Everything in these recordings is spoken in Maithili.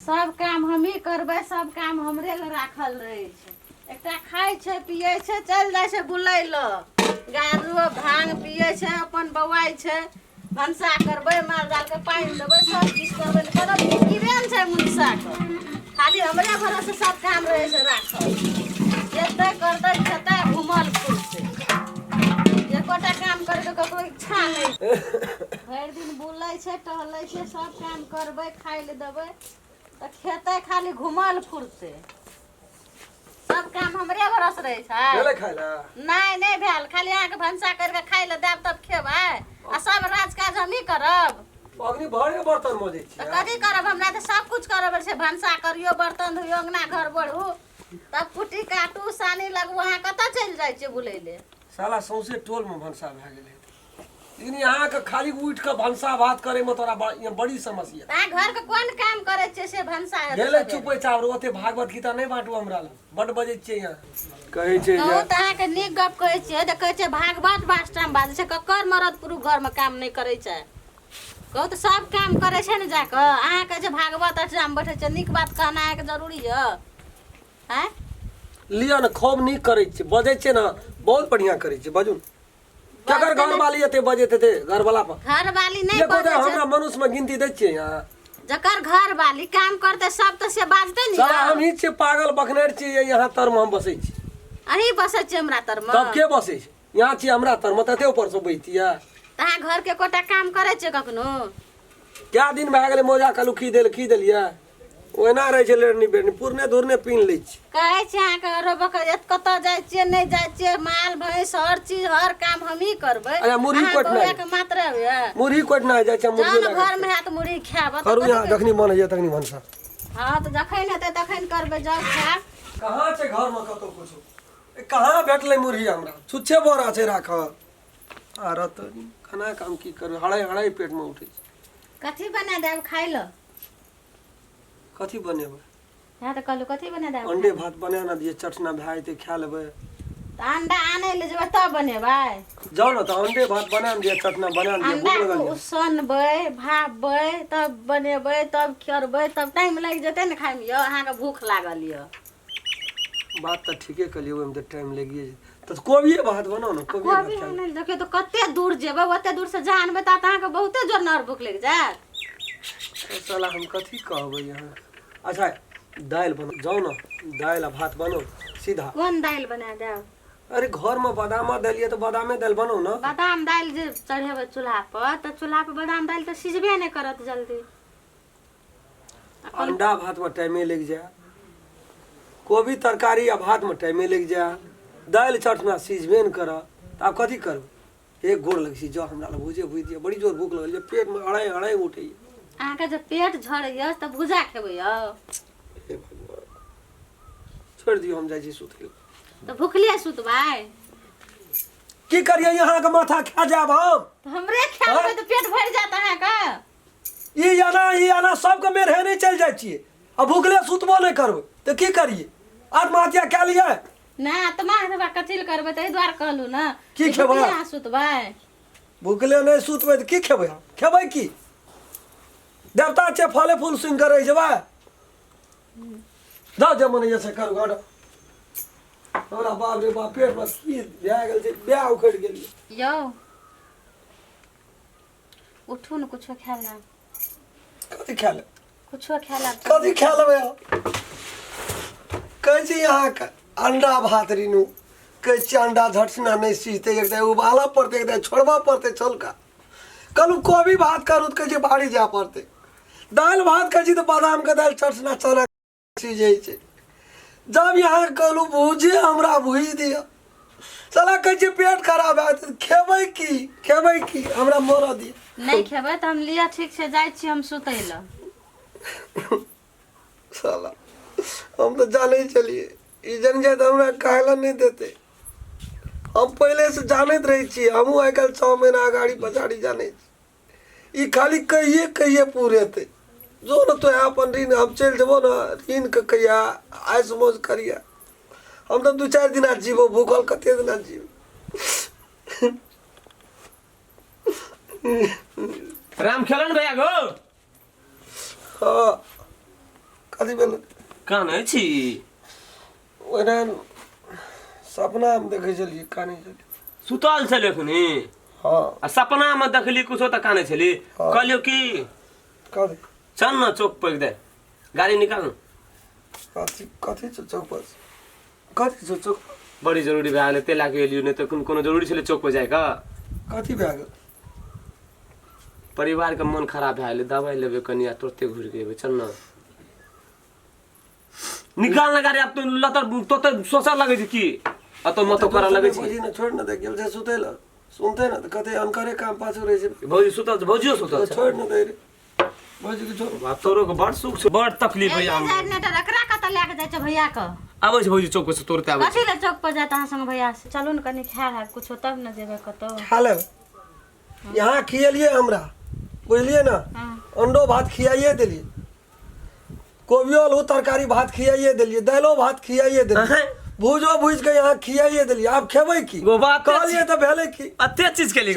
सब काम हमही करबै, सब काम हमरे लए राखल रहै छै। एकटा खाइ छै, पियै छै, चलि जाइ छै बुलै लए, गारू भांग पियै छै, अपन बौआइ छै। भनसा करबै, माल जालके पानि देबै, सब किछु करबै, कोनो फिकिरे नहि छै मनुष्यके। खाली हमरे भरोसे सब काम रहै छै राखल। जेतै करतै, खेतै, घुमल फिरतै, एकोटा काम करैके ककरो इच्छा नहि। भरि दिन बुलै छै, टहलै छै। सब काम करबै, खाइ लए देबै तऽ खेतै, खाली घुमल फुरतै। सब काम हमरे भरोसे रहै छै। भेलै खाइ लए? नहि, नहि भेल। खाली अहाँके भनसा करि कऽ खाइ लए देब तब खेबै, आ सब राज काज हमही करब। अग्नि भरे बर्तन मजै तऽ छियै। कथी करब? हमरा तऽ सब कुछ करऽ पड़ै छै। भनसा करियौ, बर्तन धोइयौ, अङ्गना घर बढ़ू, तब कुट्टी काटू, सानी लगबू। अहाँ कतऽ चलि जाइ छियै बुलै लए? साला सौंसे टोल में भनसा भए गेलै, लेकिन अहाँके खाली उठि कऽ भनसा भात करैमे तोरा यहाँ बड़ी समस्या। तऽ अहाँ घरके कोन काम करै छियै से भनसा हेतै गेलै सबेरे? चुपै चाप, ओते भागवत गीता नहि बाँटू हमरा लग, बड्ड बजै छियै यहाँ कहै छै। कहू जे तऽ अहाँके नीक गप कहै छियै तऽ कहै छियै भागवत बास्टामे बाजै छै। ककर मरद पुरुष घरमे काम नहि करै छै? कहू तऽ, सब काम करै छै ने जाकऽ। अहाँ कहै छै भागवत अष्टजाम बैठै छै। नीक बात कहना अहाँके जरूरी यऽ? आँय? लिअ ने, खूब नीक करै छियै, बजै छियै ने, बहुत बढ़िआँ करै छियै। बाजू ने, केकर घरवाली एते बजैत हेतै घरवाला पर? घरवाली नहि एको बजै छै। हमरा मनुष्य में गिनती दै छियै यहाँ? जकर घरवाली काम करतै सब तऽ से बाजतै ने। साला यौ। हमही छियै पागल बखनेर छियै, यहाँ तर में हम बसै छी। अहीं बसै छियै हमरा तरमे? तब के बसै छै? यहाँ छियै हमरा तर में, तते ऊपर से बैठतियै। तऽ अहाँ घरके एकोटा काम करै छियै कखनो? कए दिन भए गेलै मोजा कहलू खी देल, खी देलियै, ओहिना रहै छै। लेरनी बेरनी पुरने धुरने पीन लै छी। कहै छी अहाँके अरबक कतऽ जाइ छियै, नहि जाइ छियै, माल भैंस हर चीज हर काम हमही करबै। अच्छा, मुरही अहाँ कोटना बौआके मात्र होइए। मुरही कोटना जाइ छै, मुरही जहन लए कऽ। घरमे हैत मुरही खायब तऽ करू कथी यहाँ जखनी मन होइए तखनी भनसा। हँ, तऽ जखन हेतै तखन करबै, जाउ खायब। कहाँ छै घरमे कतौ कुछो? ए, कहाँ भेटलै मुरही हमरा? छुच्छे बोरा छै राखल। आर तऽ खाना काम की करबै? हड़ाई हड़ाई पेटमे उठै छै। कथी बना देब खाइ लए? कथी बनेबै? हँ, तऽ कहलहुँ कथी बना देब? अंडे भात बना ने दिअ, चटना भए जेतै, खा लेबै। तऽ अंडा आनै लए जेबै तब बनेबै? जाउ ने तऽ अंडे भात बना ने दिअ, चटना बना ने दिअ, अंडा भूख लगल यऽ। उसनबै, भापबै, तब बनेबै, तब खियरबै, तब टाइम लागि जेतै ने खाइमे। यौ, अहाँके भूख लागल यऽ। बात तऽ ठीके कहलियै, ओहिमे तऽ टाइम लागिए जेतै। तऽ कोबिए भात बनाउ ने, कोबिए भात कोबी खा लेबै। आनै लए देखियौ तऽ कते दूर जेबै, ओते दूर से जा आनबै तऽ अहाँके बहुते जोर ने आओर भूख लागि जायत। ओ साला हम कथी कहबै यहाँ? अच्छा, दालि बनाउ, जाउ ने, दालि आ भात बनाउ सीधा। कोन दालि बना देब? अरे, घरमे बादामा दालि यऽ तऽ बादामे दालि बनाउ ने। बादाम दालि जे चढ़ेबै चूल्हा पर तऽ चूल्हा पर बादाम दालि तऽ सिझबे नहि करत जल्दी। अंडा भातमे टाइमे लागि जाय, कोबी तरकारी आ भातमे टाइमे लागि जाय, दालि चटना सिझबे नहि करत, तऽ आब कथी करबै? एक गोड़ लगै छी, जाउ हमरा लग भुजे भुजि दिअ, बड़ी जोर भूख लगल यऽ, पेटमे अड़ाइ अड़ाइ उठैए। अहाँके जे पेट झड़ैए तऽ भुजा खेबै यौ? हे भगवान, छोड़ि दियौ, हम जाइ छी सुतै लए। तऽ भुखले सुतबै? की करियै, अहाँके माथा खा जायब हम? तऽ हमरे खा लेबै तऽ पेट भरि जायत अहाँके। ई आना, ई आना, सबके मेरहे नहि चलि जाइ छियै आ भुखले सुतबो नहि करबै तऽ की करियै? आत्महत्या कए लियै? नहि, आत्महत्या कथी लए करबै? ताहि दुआरे कहलहुँ ने की जे खेबै? भुखले अहाँ सुतबै? भुखले नहि सुतबै तऽ की खेबै हम? खेबै की? देवता छै, फले फूल सुनि कऽ रहि जेबै? जाउ, जे मन होइए से करू। हट हमरा, बाप रे बाप, पेटमे की भए गेल छै, ब्याह उखड़ि गेल। यौ, उठू ने, कुछो खा लेब। कथी खा लेब? कुछो खा लेब। कथी खा लेबै हम? कहै छी अहाँके अंडा भात रीनू, कहै छी अंडा झटसिना नहि सिझतै, एक दाइ उबालऽ पड़तै, एक दाइ छोड़बऽ पड़तै छोलका। कहलहुँ कोबी भात करू तऽ कहै छै बाड़ी जाय पड़तै। दालि भात कहै छी तऽ बादामके दालि चटसिना चना सिझै छै। जब यहाँ कहलहुँ भूजे हमरा भूजि दिअ, साला कहै छै पेट खराब हैत। खेबै की? खेबै की? हमरा मरऽ दिअ। नहि खेबै तऽ हम लिअ, ठीक छै, जाइ छी हम सुतै लए। साला हम तऽ जानै छलियै, ई जन जाय तऽ हमरा खाय लए नहि देतै। हम पहिलेसँ जानैत रहै छियै, हमहूँ आइ काल्हि 6 महीना अगाड़ी पछाड़ी जानै छी। ई खाली कहिए कहिए पुरेतै। जो ने तो अपन ऋण, हम चलि जेबो ने ऋणके कहिया आइस मौज करिया। हम तऽ 2-4 दिना जीबो, भूखल कते दिना जीब? राम खेलन भैया गो। हाँ। कथी भेल? कानै छी। ओहिना सपनामे देखै छलियै, कानै छलियै। सुतल छलै एखनी? हँ। आ सपनामे देखली कुछो तऽ कानै छली? हँ। कहलियौ की, कथी? चल न चौक पर दे, गाड़ी निकाल न। कथी कथी छौ चौक पर? कथी छौ चौक पर? बड़ी जरूरी भए गेलै, ताहि लए कऽ एलियौ, नहि तऽ कोनो कोनो जरूरी छलै चौक पर जाइके? कथी भए गेल? परिवारके मन खराब भए गेलै, दबाइ लेबै कनि आ तुरते घुरि कऽ एबै। चल न, निकाल न गाड़ी। आब तो लतर तोते सोचऽ लगै छै की आ तो मतो करऽ लगै छै। भौजी ने छोड़ ने दे, गेल छै सुतै लए, सुनते ने तऽ कते अनकरे काम पाछू रहै छै। भौजी सुतल छै, भौजियो सुतल छै। छोड़ ने दे रे भौजी के, छोड़। बाप, तोरो के बड़ सुख छै, बड़ तकलीफ है। एने जाइ ने तऽ एकरा कतऽ लए कऽ जाइ छै भैया के? आबै छै भौजी, चौक पर से तोड़ते आबै छै। कथी लए चौक पर जायत अहाँ संग भैया से? चलू ने कनि खाय हैब कुछो, तब ने जेबै कतौ। खा लेब, यहाँ खियलियै हमरा, बुझलियै ने? हँ। अंडो भात खियाइए देलियै, कोबियो आलू तरकारी भात खियाइए देलियै, दालिओ भात खियाइए देलियै, अहें। भूजो भूजि कऽ यहाँ खियाइए देलियै, आब खेबै की? गो बात कहलियै तऽ भेलै की? अते चीज के लिए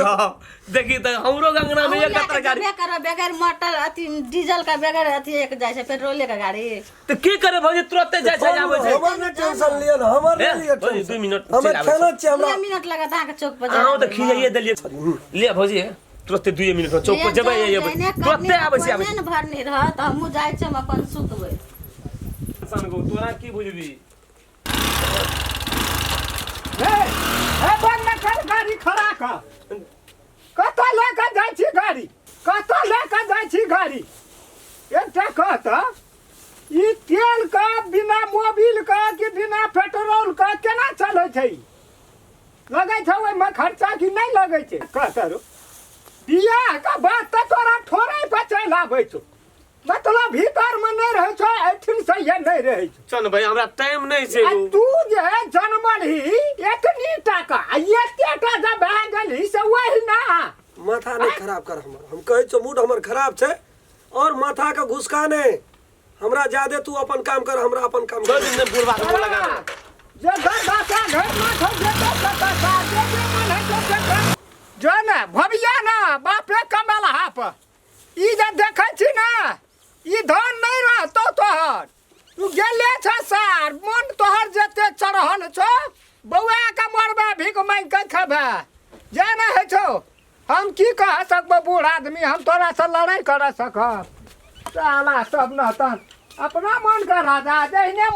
देखी तऽ हमरो अंगना में अहूँ एक लए कऽ तरकारी जेबे करब, बगैर मोटर अथी डीजल के बगैर अथी एक जाइ छै पेट्रोले के गाड़ी। तऽ की करे भौजी, तुरते जाइ छै, आबै छै। हमर नहि टेंशन लिअ ने, हमर ए, नहि लिअ भौजी, टेंशन। 2 मिनट हमे चलि आबै खेना छियै हमरा। 2 मिनट लागत अहाँके चौक पर। अहाँ तऽ खियाइए देलियै। ले भौजी, तुरते 2 मिनट में चौक पर जेबै, एबै, तुरते आबै छी, आबै छी। ने भरनी रहत, हमहूँ जाइ छी, हम अपन सुतबै। सन गो, तोरा की बुझबी? हे हे, बंद न कर गाड़ी, खड़ा कर। कतऽ लऽ कऽ जाइ छी गाड़ी? कतऽ लऽ कऽ जाइ छी गाड़ी? एकटा कह तऽ, ई तेल के बिना, मोबिल के कि बिना पेट्रोल के केना चलै छै ई? लगै छै ओहिमे खर्चा कि नहि लगै छै? कह तऽ, बियाह के बाद तऽ तोरा ठोरै पर चलि आबै छौ, मतलब भीतर मे नहि रहै छौ, एहिठिन से नहि रहै छौ। चल भाई, हमरा टाइम नहि छै। आ तू जे जनमल ही एतनी टाका आ एते टा जे भए गेलही से वही ना। माथा नहि खराब कर हमर, हम कहै छियौ मूड हमर खराब छै और माथा के घुसका नहि हमरा जादे। तू अपन काम कर, हमरा अपन काम छोड़ कर। दिन बुढ़वा के मुँह लगा दे। जे घर भाषा घर माथा जेतौ कतऽ सा जे जे मन है से कर। जो ने भविया ना बापे कमेलहा पर ई जे देखै छी ने, ई धन नहि रहतौ तोहर। तू गेले छ सार, मन तोहर जते चढ़ल छौ, बौआ के मरबा भीख मांगि के खेबे जे नहि होइ छौ। हम की कह सकबो बूढ़ आदमी, हम तोरा से लड़ाई कर सकब? साला सब न तन अपना मन के राजा जहिने।